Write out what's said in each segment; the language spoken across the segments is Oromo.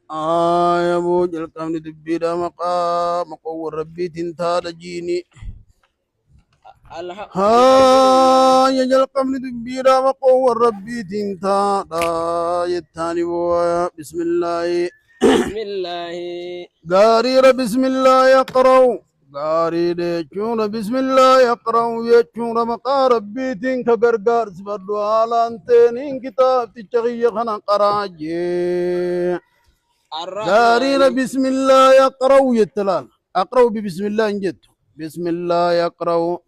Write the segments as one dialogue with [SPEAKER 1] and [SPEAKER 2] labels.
[SPEAKER 1] Aya boo jalqabni dubbiidha maqaa maqoowwan rabbiitiin taadha jiini. Haaya jalqabni dubbiidha maqoowwan rabbiitiin taadha jettaani boo bismillaahi.
[SPEAKER 2] Bismillaahi.
[SPEAKER 1] Gaariidha bismillaahi aqra'u. Gaariidha jechuudha bismillaahi aqra'u jechuudha maqaa rabbiitiin ka gargaarsifadhu haalaan teeniin kitaabticha kiyya kana qaraa jee. Gaariidha
[SPEAKER 2] Arrahmaani.
[SPEAKER 1] bismillaahi aqra'u jette laal. Aqra'u bi bismillaahi hin jettu. Bismillaahi aqra'u.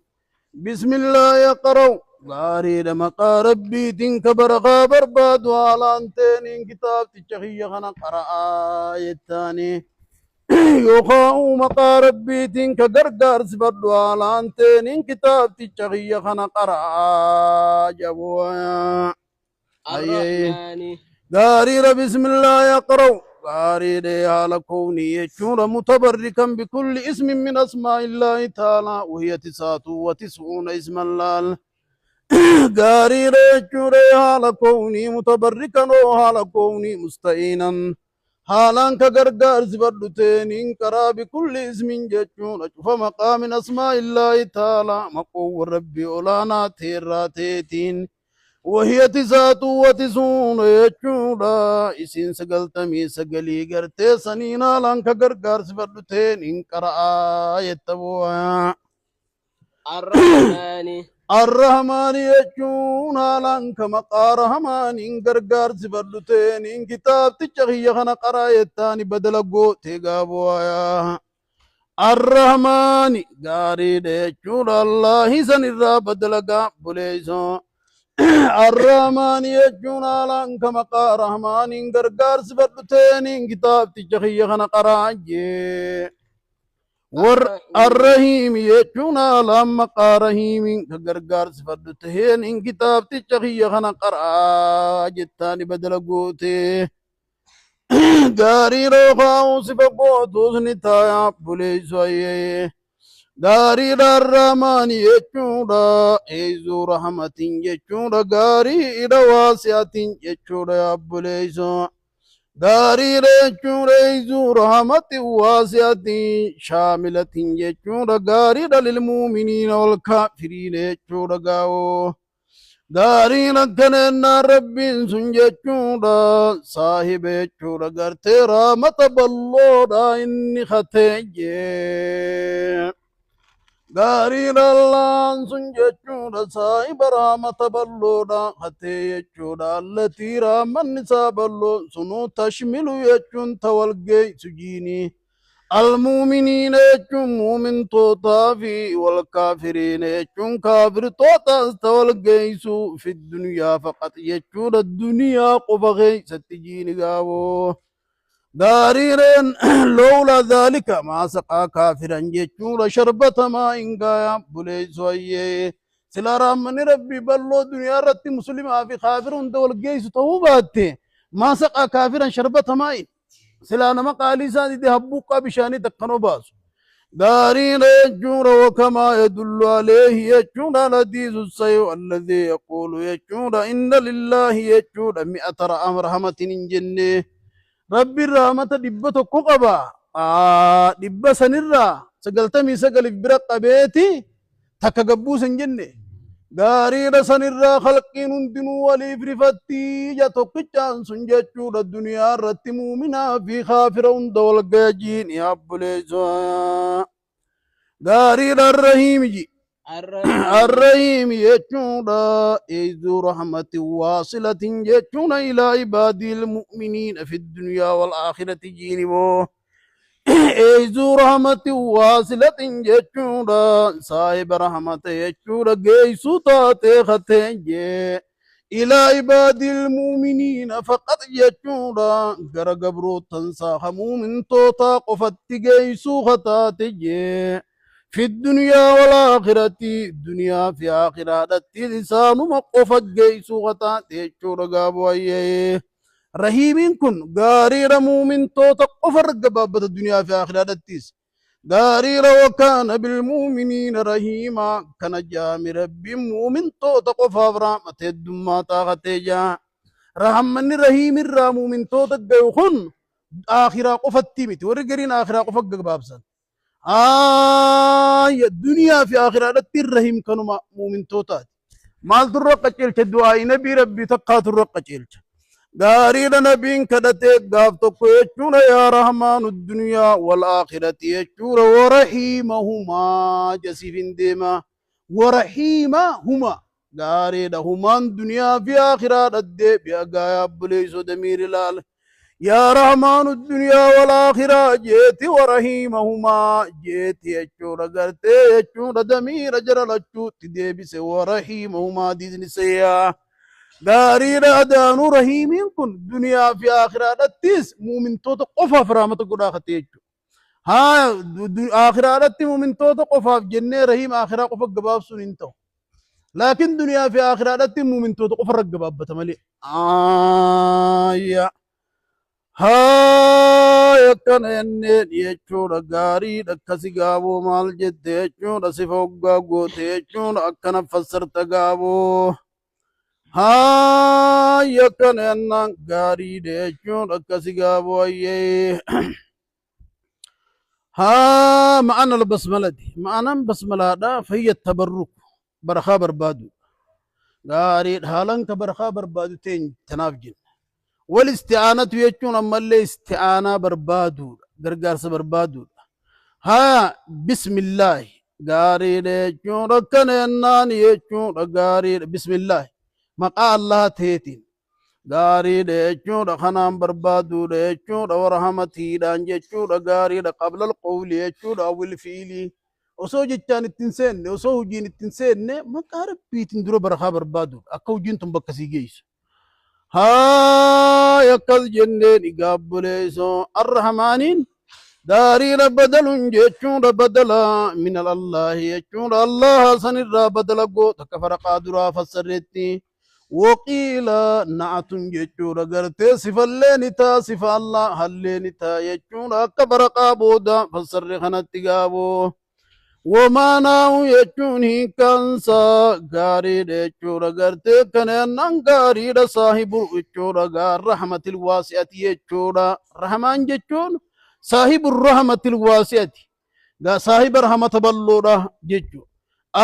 [SPEAKER 1] Bismillaahi aqra'u. Gaariidha maqaa rabbiitiin ka barakaa barbaadu haalaan teeniin kitaabticha kiyya kana qara'aa jettaanii. Yookaan maqaa rabbiitiin ka gargaarsifadhu haalaan teeniin kitaabticha kiyya kana qara'aa jaboo. Ayyee.
[SPEAKER 2] Arrahmaani.
[SPEAKER 1] Gaariidha bismillaahi aqra'u. Gaariidha haala kownii jechuudha mutabarrikan bikulli ismin min asmaa'illaahi ta'aalaa wahiya tisaatu wa tis'uuna isman laal. Gaariidha jechuudha haala kownii mutabarrikan oo haala kownii musta'iinan. Haalaan ka gargaarsifadhu teeniin karaa bikulli ismin jechuudha cufa maqaa min asmaa'illaahi ta'aalaa maqoowwan rabbii olaanaa teerraa teetiin. وهي تسعة وتسعون jechuudha isin 99 gartee saniin haalaan ka gargaarsifadhu teen hin qara'aa jetta bu'aa.
[SPEAKER 2] Arrahmaani.
[SPEAKER 1] Arrahmaani jechuun haalaan ka maqaa rahmaaniin gargaarsifadhu teeniin kitaabticha kiyya kana qaraa jettaani badala gootee gaabu'aa. Arrahmaani gaariidha jechuudha Allaahi san irraa badala gaabbuleessoo. Arrahmaani jechuun haalaan ka maqaa rahmaaniin gargaarsifadhu teeniin kitaabticha kiyya kana qaraa jee. War
[SPEAKER 2] Arrahiimi.
[SPEAKER 1] arrahiimi jechuun haalaan maqaa rahiimiin ka gargaarsifadhu teeniin kitaabticha kiyya kana qaraa jettaani badala gootee. Gaarii rookaa sifa gootuus ni taayaa buleessu ayyee. Gaariidha arrahmaani jechuudha eeysuu rahmatiin jechuudha gaariidha waasi'atiin jechuudha yaabbuleeyso. Gaariidha jechuudha eeysuu rahmatin waasi'atiin shaamilatiin jechuudha gaariidha lilmuuminiina wal kaafiriina jechuudha gaawoo. Gaariin akkaneennaan rabbiin sun jechuudha saahiba jechuudha gartee rahmata balloodha inni hatee jee. Gaariin Allaan sun jechuudha saahiba rahmata balloodha hatee jechuudha allatii rahmanni isaa balloon sunuu tashmilu jechuun tawalgeessu jiini. Almuuminiina jechuun muumintootaa fi walkaafiriina jechuun kaafirtootaas tawalgeessu fi duniyaa faqat jechuudha duniyaa qofa keessatti jiini gaaboo. Gaariireen lowla dhaalika maa saqaa kaafiran jechuudha sharbata maa hin gaayaa buleessu ayyee. Sila rahmanni rabbii balloo duniyaa irratti muslimaa fi kaafira hunda wal geessu ta'uu baatte maa saqaa kaafiran sharbata maa'i. Silaa nama qaalii isaa dide habbuuqqaa bishaanii takkan obaasu. Gaariidha jechuudha wakamaa yadullu aleehi jechuudha alhadiisu sayu alladhii yaquulu jechuudha inna lillaahi jechuudha mi'ata rahmatin hin jenne. Rabbiin rahmata 100 qaba. Dhibba sanirraa 99 bira qabeeti takka gabbuusa hin jenne. Gaariidha sanirraa khalqiin hundinuu waliif rifattii ja tokkichaan sun jechuudha duniyaa irratti muuminaa fi kaafira hunda wal gayajiin yaabbuleessa. Gaariidha arrahiimi ji.
[SPEAKER 2] Arrahiimi.
[SPEAKER 1] Arrahiimi jechuudha eeysuu rahmatin waasilatin jechuudha ilaa ibaadil mu'miniina fi dunyaa wal aakhirati jiini boo. Eeysuu rahmatin waasilatin jechuudha saahiba rahmata jechuudha geeysuu taatee katee jee. Ilaa ibaadil mu'miniina faqat jechuudha gara gabrootansaa ka mu'mintootaa qofatti geeysuu kataate jee. في الدنيا والآخرة دنيا في آخرة isaanuma qofa geeysuu kataate jechuudha gaabu ayyee. Rahiimiin kun gaariidha muumintoota qofa irra gabaabbata duniyaa fi aakhiraadhattis. Gaariidha wakaana bilmuuminiina rahiimaa kana jaami rabbiin muumintoota qofaaf rahmata heddummaa taakatee jaa. Rahammanni rahiimirraa muumintoota gayu kun Aakhiraa qofatti miti. Warri gariin aakhiraa qofa gabaabsan. Aayya duniyaa fi aakhiraadhatti rahiim kanuma muumintootaati. Maaltu irra qaceelcha du'aa'i nabii rabbii takkaatu irra qaceelcha. Gaariidha nabiin kadhatee gaaf tokko jechuudha yaa rahmaanu duniyaa wal aakhirati jechuudha warahiimahumaa jasiif hin deema. Warahiimahumaa gaariidha humaan duniyaa fi aakhiraa dhaddeebi'a gaayaa obboleessoo damiir ilaala. Yaa rahmaanu duniyaa wal aakhiraa jeeti warahiimahumaa jeeti jechuudha gartee jechuudha damiira jara lachuutti deebise warahiimahumaa diisniseeyaa. Gaariidha adaanuu rahiimiin kun duniyaa fi aakhiraadhattis muumintoota qofaaf rahmata godhaa kate jechuudha. Haa aakhiraadhatti muumintoota qofaaf jennee rahiim aakhiraa qofa gabaabsuun hin ta'u. Laakiin duniyaa fi aakhiraadhatti muumintoota qofa irra gabaabbata malee. Aayya. Haaya akkana jenneen jechuudha gaariidha akkasi gaaboo maal jette jechuudha sifa hoggaa goote jechuudha akkana fassarta gaaboo. Haaya akkana jennaan gaariidha jechuudha akkasi gaaboo ayyee. Haa ma'ana albasmalati ma'anaan basmalaadha fayya tabarruk barakaa barbaadu gaariidha haalan ka barakaa barbaadu teen tanaaf jenna. Wal isti'aanatu jechuun ammallee isti'aanaa barbaaduudha gargaarsa barbaaduudha. Haa bismillaahi gaariidha jechuun akkana jennaan jechuudha gaariidha bismillaahi maqaa Allah teetiin gaariidha jechuudha kanaan barbaaduudha jechuudha warahmatiidhaan jechuudha gaariidha qablal qawli jechuudha awwil fiilii osoo jechaan ittiin seenne osoo hojiin ittiin seenne maqaa rabbiitiin dura barakaa barbaaduudha akka hojiin tun bakka sii geessu. Haay akkas jenneen gaabboleessoo arrahmaaniin gaariidha badalun jechuudha badala min allaahi jechuudha allaha sanirraa badala goota akka faraqaa duraa fassarreetti waqiila na'atun jechuudha gartee sifallee ni ta'a sifa allah hallee ni ta'a jechuudha akka faraqaa booda fassarre kanatti gaaboo. Womaanaahu jechuun hiikkaansaa gaariidha jechuudha gartee kana jennaan gaariidha saahibu jechuudha gaar rahmatil waasi'ati jechuudha rahmaan jechuun saahibu rahmatil waasi'ati gaa saahiba rahmata bal'oodha jechuudha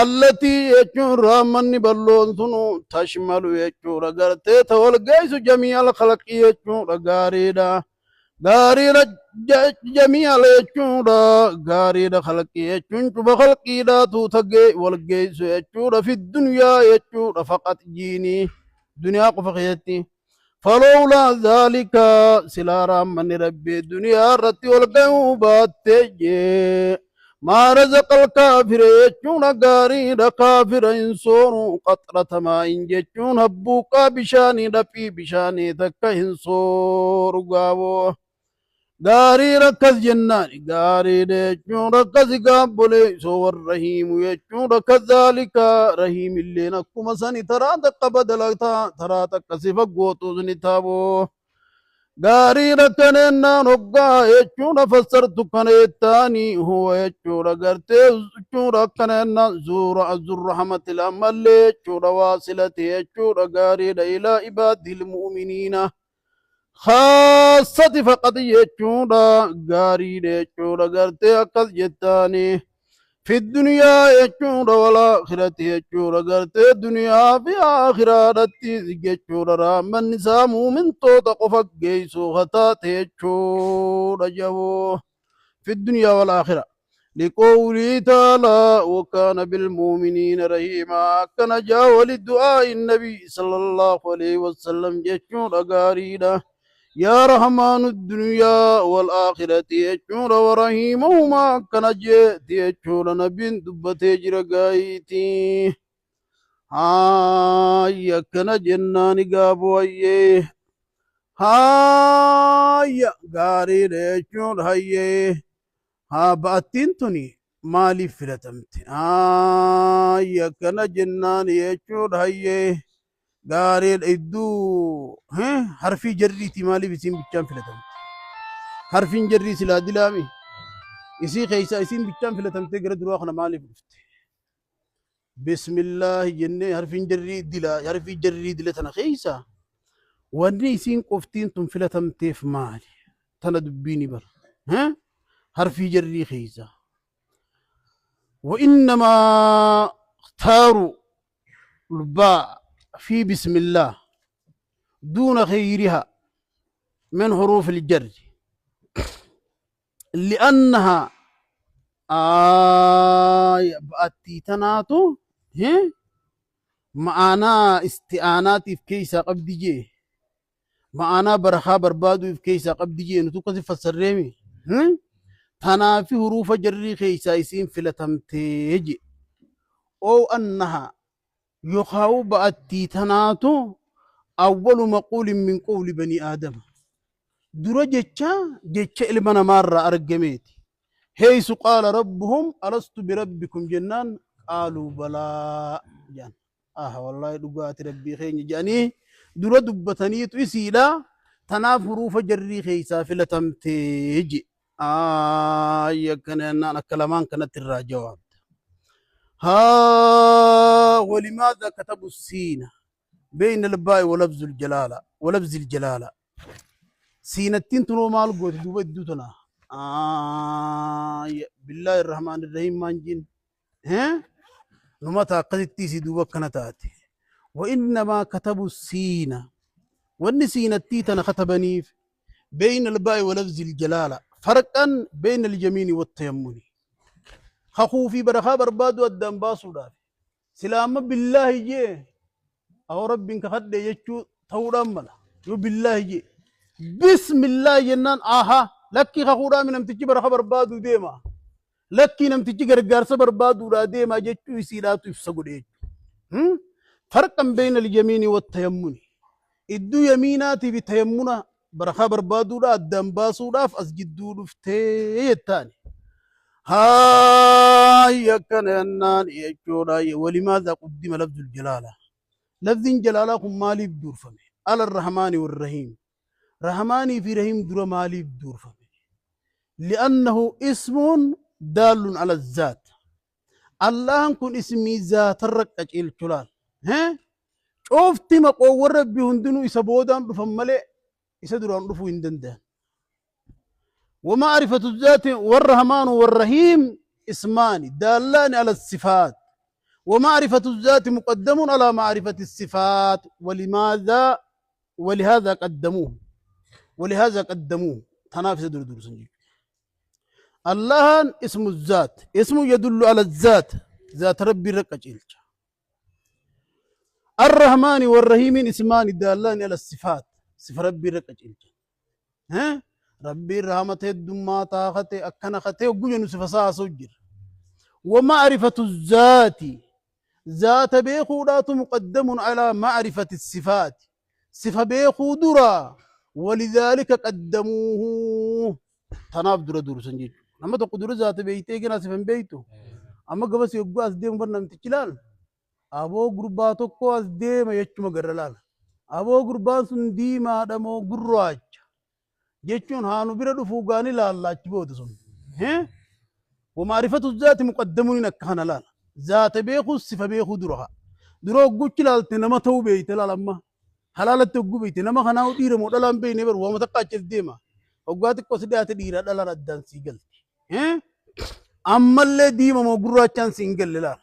[SPEAKER 1] allatii jechuun rahmanni bal'oon sunu tashmalu jechuudha gartee ta wal geessu jamii'al khalqi jechuudha gaariidha Gaariidha jami'ala jechuudha. Gaariidha khalqii jechuun cufa khalqiidha tuuta gee wal geessu jechuudha. Fi dunyaa jechuudha faqat jiinii duniyaa qofa keessatti. Falowlaa zaalika silaa raammanni rabbii duniyaa irratti wal ga'uu baatte jee. Maa razaqal kaafira jechuudha gaariidha kaafira hin sooru qaxrata maa'in jechuun habbuuqqaa bishaanii dhaphii bishaanii takka hin sooru gaaboo. Gaarii rakkas jennaan gaariidha jechuun rakkasi gaabboleessoo warra hiimu jechuudha kazaalika rahiimilleen akkuma sani taraa takka badalataa taraa takka sifa gootuus ni taaboo. Gaarii rakkaneennaan hoggaa jechuudha fassartu kana jettaanii huwa jechuudha gartee jechuudha akkaneennaan zuura azurrahmatil ammallee jechuudha waasilati jechuudha gaariidha ilaa ibaadil mu'miniina khaassati faqat jechuudha gaariidha jechuudha gartee akkas jettaanii fi duniyaa jechuudha wal aakhirati jechuudha gartee duniyaa fi aakhiraadhatti jechuudha rahmanni isaa muumintoota qofa geessu hataate jechuudha jaboo fi duniyaa wal aakhira liqoowlii taalaa wakaana bilmuuminiina rahiimaa akkana jaa wali du'aa nabii sallallahu alaihi wasallam jechuudha gaariidha Yaa rahmaanu duniyaa wal aakhirati jechuudha warahiimahumaa akkana jeeti jechuudha nabiin dubbatee jira gaayiiti. Haayya akkana jennaani gaaboo hayyee. Haayya gaariidha jechuudha hayyee. Haa ba'attiin tuni maaliif filatamte? Haayya akkana jennaani jechuudha hayyee. Gaariidha iddoo harfii jarriitii maaliif isiin bichaan filatamte? Harfiin jarrii silaa dilaami. Isii keessaa isiin bichaan filatamtee gara duraa kana maaliif dhufte? Bismillaahi jennee harfiin jarrii dilaa harfii jarrii dila tana keessa wanni isiin qoftiin tun filatamteef maali? Tana dubbiini bara. Harfii jarrii keeysa. وإنما اختاروا الباء في بسم الله دون غيرها من حروف الجر لأنها آية بأتي تناتو ma'aanaa isti'aanaatiif keeysaa qabdi jee ma'aanaa barakaa barbaaduuf keeysaa qabdi jee nutu akkasi fassarreemi tanaafi huruufa jarrii keeysaa isiin filatamtee je oo annaha yokaawu ba'attii tanaatu awwalu maquulin min qawli banii aadama dura jecha jecha ilma namaarraa argameeti heeysu qaala rabbuhum alastu birabbikum jennaan qaaluu balaa jedhan ah wallaahi dhugaati rabbii keenya jedhanii dura dubbataniitu isiidha tanaaf huruufa jarrii keeysaa filatamtee je ay akkana jennaan akka lamaan kanatti irraa jawaabta haa walimaadha katabu siina بين الباء ولفظ الجلالة ولفظ الجلالة siinattiin tunoo maal goote duuba idduu tana بالله الرحمن الرحيم maan jin numa akkasitti isii duuba akkana taate وإنما كتبوا السين wanni siinattii tana katabaniif بين الباء ولفظ الجلالة فرقا بين اليمين والتيمن kakuu fi barakaa barbaadu addaan baasuudhaaf sila amma بالله jee aw rabbiin kakadhe jechuu ta'uudhaan mala yoo بالله jee بسم الله jennaan aha lakkii kakuudhaan namtichi baraka barbaaduu deema lakkii namtichi gargaarsa barbaaduudhaa deema jechuu isiidhaatu ibsa godhe jechuudha. فرقا بين اليمين والتيمن idduu yamiinaatii fi tayammuna barakaa barbaaduudha addaan baasuudhaaf as jidduu dhuftee jettaani. Haay akkana jennaan jechuudha ولماذا قدم لفظ الجلالة lafziin jalaalaa kun maaliif durfame على الرحمن والرحيم rahmaanii fi rahiim dura maaliif durfame لأنه اسم دال على الذات Allahan kun ismii zaatarra qaceelchu laal coofti maqoowwan rabbii hundinuu isa boodaan dhufan malee isa duraan dhufuu hin danda'an ومعرفة الذات والرحمن والرحيم اسمان دالان على الصفات ومعرفة الذات مقدم على معرفة الصفات ولماذا ولهذا قدموه ولهذا قدموه تنافس در در سنجي الله اسم الذات اسم يدل على الذات ذات ربي رقج الرحمن والرحيم اسمان دالان على الصفات صفة ربي رقج ها ربي رحمته الدما طاقته أكنا خته وجن صفة سوجر ومعرفة الذات ذات بيخودات مقدم على معرفة الصفات صفة بيخودرا ولذلك قدموه تناف در در سنجي لما تقدر ذات بيتي كنا صفة بيته أما قبس يبقى أسديم برنا تشلال أبو غربا tokko as deema jechuma garra laala aboo gurbaan sun diimaadha moo gurraacha jechuun haanu bira dhufuu gaani laalla achi booda sun ومعرفة الذات مقدم akka kana laala zaata beekuu sifa beekuu dura dura hogguchi laalte nama ta'uu beeyte laala amma halaalatti hogguu beeyte nama kanaa dhiira moo dhalaan beeyne bar waama takka achi deema hoggaa xiqqoo si dhiyaate dhiira dhalaan addaan sii galti ammallee diima moo gurraachaan si hin galle laala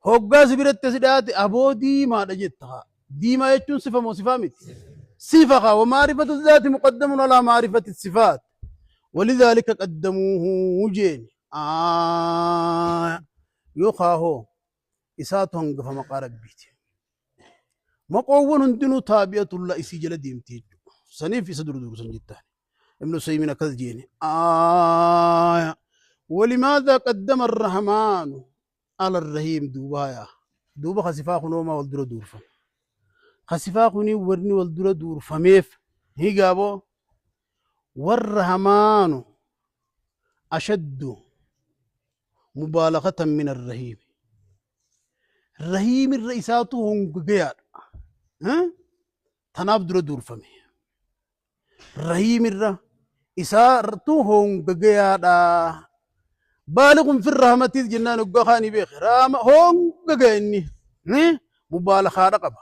[SPEAKER 1] hoggaa si biratti si dhiyaate aboo diimaadha jetta diimaa jechuun sifa moo sifaa miti sifa kaa ومعرفة الذات مقدم على معرفة الصفات ولذلك قدموه جين يوخاهو isaatu hangafa maqaa rabbiiti maqoowwan hundinuu taabiyatullah isii jala deemti jechuudha saniif isa dura dursan jettaan ibnu usaymiin akkas jeeni ولماذا قدم الرحمن على الرحيم دوبايا دوبا خسفا خنوما والدرا دورفا خسفا خني ورني والدرا دورفميف هي جابو والرحمن أشد مبالغة من الرحيم الرحيم الرئيسات هم غير ها تناب در دورفمي الرحيم الرئيسات هم غير بالغ في الرحمة جنان وقخاني بيخ رام هم غيني مبالغة رقبة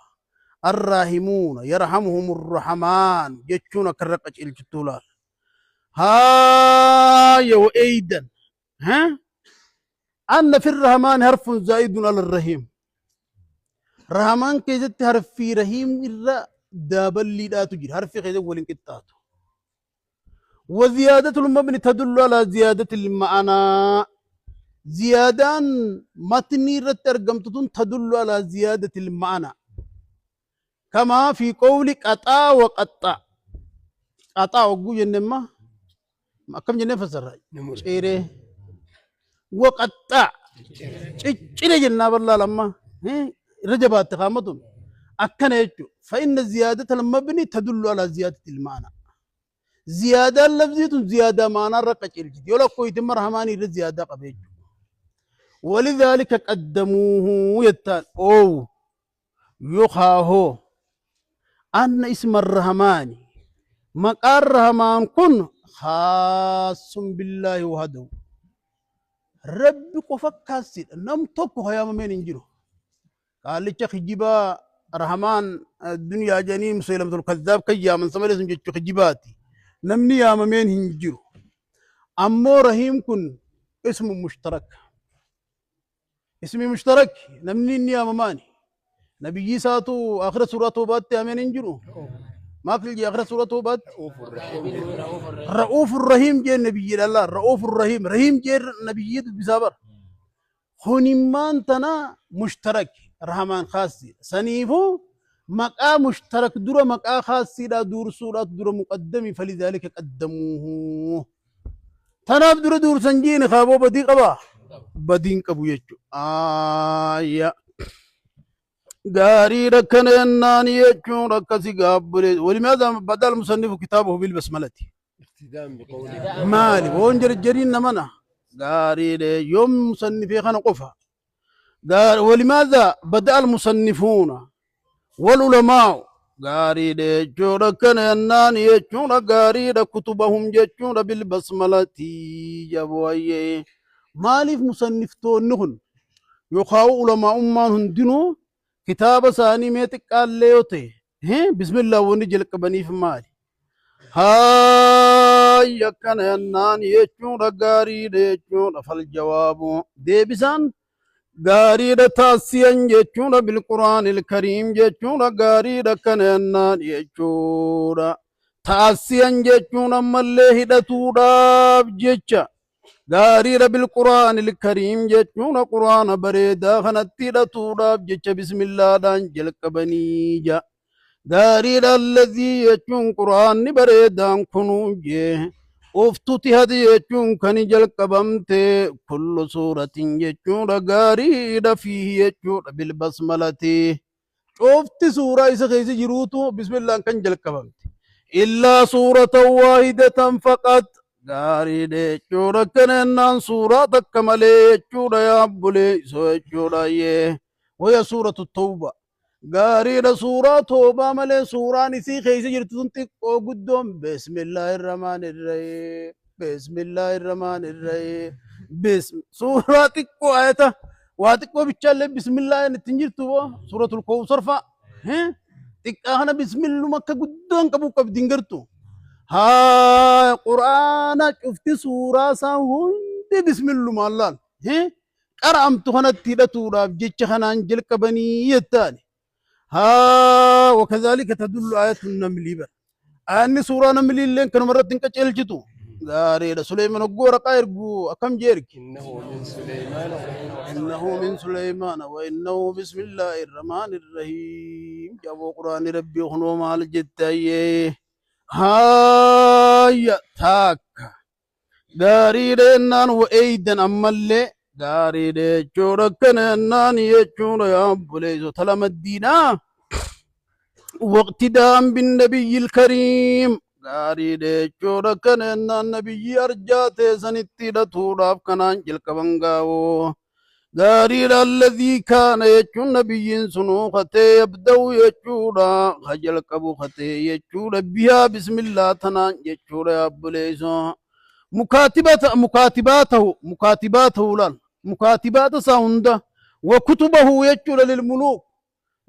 [SPEAKER 1] الراحمون يرحمهم الرحمن جتشون كرقج الجتولال Haaya wa'eeydan. Ha? Anna fi rahmaan harfun zaa'idun ala rahiim. Rahmaan keessatti harfii rahiim irra daaballiidhaatu jira. Harfi keessa waliin qixxaatu. وزيادة المبني تدل على زيادة المعنى زيادان متني رت أرقمتتون تدل على زيادة المعنى كما في قول قطع وقطع قطع وقو جنما ما كم جنة فسر شيره وقطع شيره جنة بالله لما رجبات تخامتون أكن يجو فإن زيادة المبني تدل على زيادة المعنى زيادة اللفظية زيادة معنى رقج الجدي ولا كويت مرحماني زيادة قبيج ولذلك قدموه يتال أو يخاهو أن اسم الرحمن مقار الرحمن كن خاص بالله وحده ربي قفك نم توكو هيا من انجلو قال لك خجبا رحمن الدنيا جنين مسيلمة الكذاب كي من سمر اسم جتشو خجباتي نمني يا ممين هنجرو أمو رحيم كن اسم مشترك اسم مشترك نمني يا مماني نبي ساتو آخر سورة توبات أمين انجرو ما في الجي آخر سورة توبات رؤوف الرحيم جي نبي الله رؤوف الرحيم رحيم جي نبي بسابر خونيمان تنا مشترك رحمان خاص سنيفو مقا مشترك درو مقا خاص لا دور سورة درو مقدمي فلذلك قدموه تناب درو دور سنجين خابو بدي قبا بدين قبو يجو آية غاري ركن الناني يجو ركسي قابل ولماذا بدأ المصنف كتابه بالبسملة؟
[SPEAKER 3] اقتداء بقوله
[SPEAKER 1] مالي وانجر الجرين نمنا غاري يوم مصنفي خنا قفا ولماذا بدأ المصنفون والعلماء غاري جورا كان الناني يجورا غاري كتبهم جورا بالبسملة جبوي مالف مصنفتون نهن يخاو علماء أمان هندنو كتاب ثاني ميتك قال ليوتي بسم الله ونجل قبني في مالي هاي كان الناني يجورا غاري جورا فالجواب ديبسان غاري تاسيان جچورا بالقرآن الكريم جچورا غاري كننان جچورا تاسيان جچورا مله هدتورا جچا غاري بالقرآن الكريم جچورا قرآن بريدا خنتي دتورا جچا بسم الله دان جلقبني جا غاري الذي جچون قرآن بريدا كنو جه افتتحت يجون كان جلقبمت كل سورة يجون غاري فيه يجون بالبسملة شفت سورة إذا خيز جروتو بسم الله كان جلقبمت إلا سورة واحدة فقط غاري يجون كان سورة كمال يجون يا بولي سو يجون وهي سورة التوبة غاري سورة توبة ملي سورة نسي خيسي جرتون تقو قدوم بسم الله الرحمن الرحيم بسم الله الرحمن الرحيم بسم سورة تقو آياتا واتقو بيتشال بسم الله نتنجرتو سورة الكوثر فا ها تقاهنا بسم الله مكة قدوم كبو كبدين جرتو ها قرآن شفت سورة ساهون بسم الله ما الله ها قرأمتو هنا تيدا تورا بجيتش هنا انجل كبني التاني ها وكذلك تدل آية النمل بر أني سورة نمل اللي كانوا مرة تنكش الجتو غاري سليمان الجورة قاير جو أكم جيرك
[SPEAKER 3] إنه من سليمان
[SPEAKER 1] إنه من سليمان وإنه بسم الله الرحمن الرحيم جابوا قرآن ربي خنو مال جتاي هاي تاك غاري رنان وأيدن أمالي غاري جورا كنان يجورا يا بوليزو تلام الدينا واقتداء بالنبي الكريم غاري جورا كنان النبي أرجات سنتي لتوراف كنان جلك بنغاو غاري الذي كان يجون نبي سنوختي يبدو يجورا خجل كبوختي يجورا بها بسم الله تنان يجورا يا بوليزو مكاتباته مكاتباته لال مكاتبات ساوندا وكتبه يجور للملوك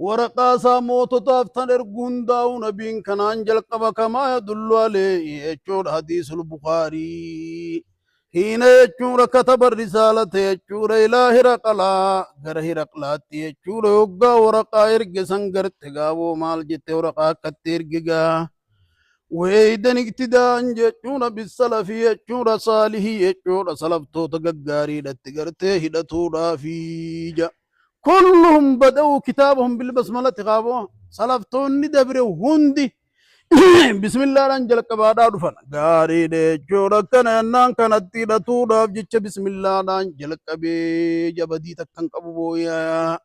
[SPEAKER 1] Waraqaa isaa moototaaf tan ergu hundaa'u nabiin kanaan jalqaba kamaa yadullu alayhi jechuudha hadiisul Bukaarii. Hiina jechuudha kataba risaalata jechuudha ilaa Hiraqalaa gara Hiraqlaatti jechuudha yoggaa waraqaa erge san garte gaaboo maal jette waraqaa akkatti erge gaa. Weeydan iktidaan jechuudha bisalafii jechuudha saalihii jechuudha salaftoota gaggaariidhatti gartee hidhatuudhaafi ja. Kulluhum bada'uu kitaabahum bilbasmalati qaaboo salaftoonni dabre hundi bismillaadhaan jalqabaadhaa dhufan. Gaariidha jechuudha akkana jennaan kanatti hidhatuudhaaf jecha bismillaadhaan jalqabee jabadii takka hin qabu booyaa.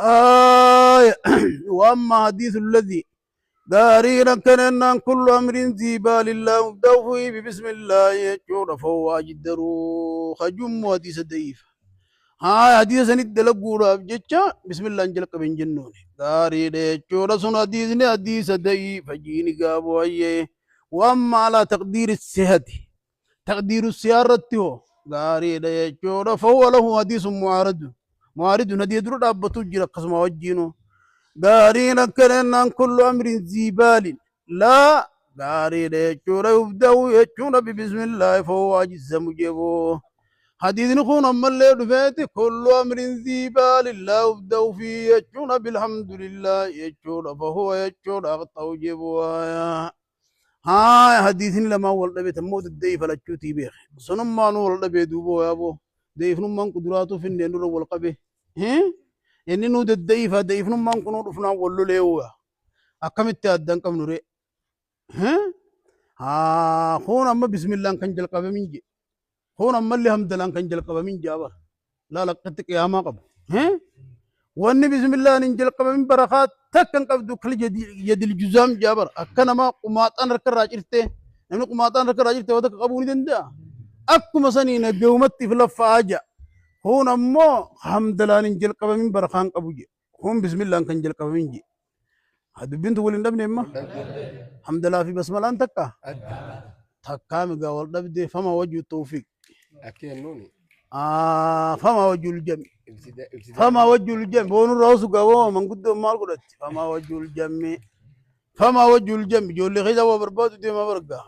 [SPEAKER 1] Haaya waamma hadiisu alladhi gaariin akkana jennaan kullu amrin zii baalillaa mubda'u fiihi bibismillaahi jechuudha fawwaa jiddaruu hajummu hadiisa da'iifa. Haa hadiisa sanitti dalaguudhaaf jecha bismillaan jalqabe hin jennuuni. Gaariidha jechuudha sun hadiisni hadiisa da'iifa jiini gaaboo hayyee. Waamma alaa taqdiiri sihati. Taqdiiru sihaa irratti hoo gaariidha jechuudha fahuwa lahu hadiisun mu'aaradun. Mu'aaridun hadiisa dura dhaabbatu jira akkasuma wajjiinu. Gaariin akkana jennaan kullu amrin ziibaalin laa gaariidha jechuudha yubda'u jechuudha bibismillaahi fahuwa ajzamu jeboo. Hadiisni kun ammallee dhufeeti kullu amrin ziibaalin laa yubda'u fi jechuudha bilhamdulillah jechuudha fahuwa jechuudha aqxa'u jeboo. Haa hadiisni lamaan wal dhabe tammoo dadda'iifa lachuutii beeke. Sunummaanuu wal dhabee duuba wayaaboo da'iifnummaan quduraatuu finneen dura wal qabe. Inni nuu dadda'iifa da'iifnummaan kunuu dhufnaan wal lolee waa. Akkamitti addaan qabnu ree? Haa kun amma bismillaan kan jalqabamin je. Kun ammallee hamdalaan kan jalqabamin jaa bara. Laal akkatti qiyaamaa qabu. Wanni bismillaan hin jalqabamin barakaa takka hin qabdu kal yadil juzaam jaa bara. Akka nama qumaaxaan harka irraa cirtee namni qumaaxaan harka irraa cirtee waan takka qabuu ni danda'a. Akkuma sanii nagayumatti if laffa'aa jaa. Kun ammoo hamdalaan hin jalqabamin barakaa hin qabu jee. Kun bismillaan kan jalqabamin jee. Haa dubbiin tun wal hin dhabne amma. Hamdalaa fi basmalaan takka. Takkaa migaa wal dhabdee fama wajju tawfiq.
[SPEAKER 3] Akka jennuuni.
[SPEAKER 1] Fama wajjul jami. Fama wajjul jami. Boonu irraa osu gaboo manguddoon maal godhatti? Fama wajjul jami. Fama wajjul jami. Ijoollee keessa waa barbaadu deema barga.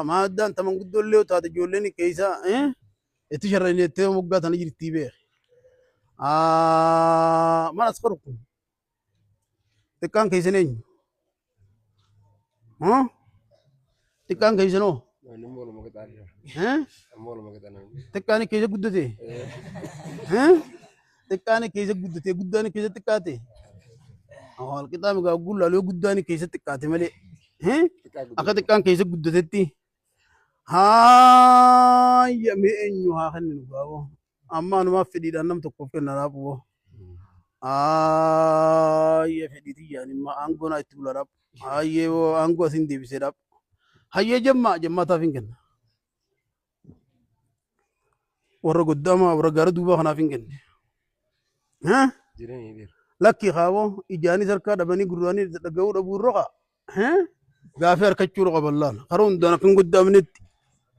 [SPEAKER 1] Maaddaan ta manguddoon illee taate ijoolleen keessa itti sharreen jettee moggaa tana jirtii beeki. Maal as qaru kun? Xiqqaan keessan eenyu? Xiqqaan keessan hoo? Xiqqaan keessa guddate? Xiqqaan keessa guddate guddaan keessa xiqqaate? Wal qixaa migaa gullaalee guddaan keessa xiqqaate malee. Akka xiqqaan keessa guddatetti. Haayya mee eenyu haa kenninu gaaboo? Amma anumaaf fedhiidhaan nam tokkoof kenna raaphu. Haayya fedhii tiyyaan imma aangoo naa itti bula raaphu. Hayyee aangoo asin deebisee raaphu. Hayyee jemmaa jemmaataaf hin kenna. Warra goddaamaa warra gaara duubaa kanaaf hin kenne. Haa?
[SPEAKER 3] Jireenya dhiira.
[SPEAKER 1] Lakki kaaboo ijaanis harkaa dhabanii gurraanii dhaga'uu dhabuu irra kaa. Gaafii harkachuu qaban laala. Karaa hundaan akka hin goddaamnetti.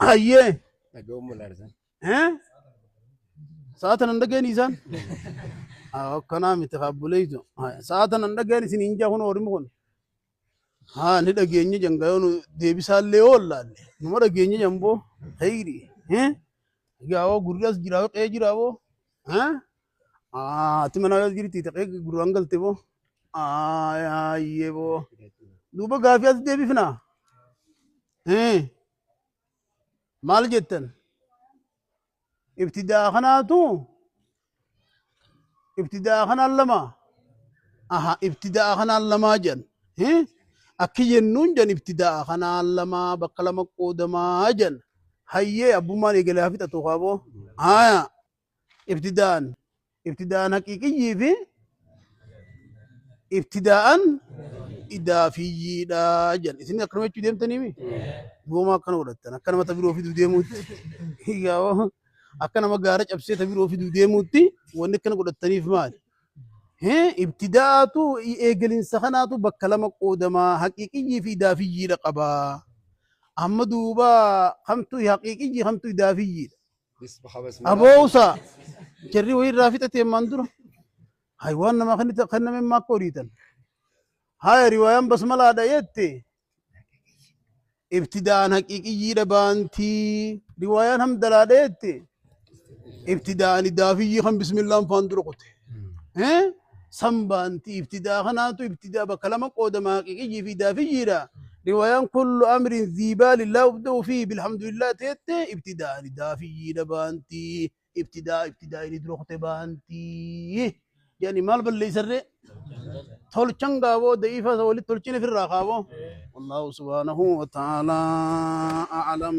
[SPEAKER 1] Hayyee.
[SPEAKER 3] Dhaga'uun mul'arsan.
[SPEAKER 1] Sa'a tanan dhageen isaan. Akkanaa miti kaabbuleeytu. Sa'a tanan dhageen isin hin jaa kun horimi kun. Haa ni dhageenye janga yoo nu deebisaallee yoo wallaalle. Numa dhageenye jamboo. Hayri. Gaawoo gurri as jiraa qe'ee jiraa boo. Ati mana as jirti qe'ee gurraan galte boo. Ayyee boo. Duuba gaafii as deebifnaa. Maal jettan? Ibtidaa kanaatu ibtidaa kanaan lama. Aha ibtidaa kanaan lamaa jedhan. Akki jennuun jedhan ibtidaa kanaan lamaa bakka lama qoodamaa jedhan. Hayyee abbummaan eegalee haa fixatu kaaboo. Haaya ibtidaan ibtidaan haqiiqiyyii fi ibtidaa'an idaafiyyiidha jedhan. Isin akkanuma jechuu deemtaniimi? Goomaa akkana godhattan akka nama tabiroo fiduu deemuutti. Yaa akka nama gaara cabsee tabiroo fiduu deemuutti wanni akkana godhattaniif maali? Ibtidaa'atu eegalinsa kanaatu bakka lama qoodamaa haqiiqiyyii fi idaafiyyiidha qaba. Amma duuba kamtu haqiiqiyyii kamtu idaafiyyiidha. Aboo usaa jarri wayii irraa fixate ammaan dura. Hay waan namaa kenname maa akka horiitan. Haya riwaayaan basmalaadha jette ibtidaan haqiiqiyyiidha baantii. Riwaayaan hamdalaadha jette ibtidaan idaafiyyii kan bismillaan faan dura qote. San baantii ibtidaa kanaatu ibtidaa bakka lama qoodama haqiiqiyyii fi idaafiyyiidha. Riwaayaan kullu amrin ziibaalin laa ubda'u fiihi bilhamdulillah teette ibtidaan idaafiyyiidha baantii. Ibtidaa ibtidaa inni dura qote baantii. Yani maal balleessarree? Tolchan gaaboo da'iifa walitti tolchine firraa kaaboo. Wallahu subhaanahu wa ta'ala a'lam.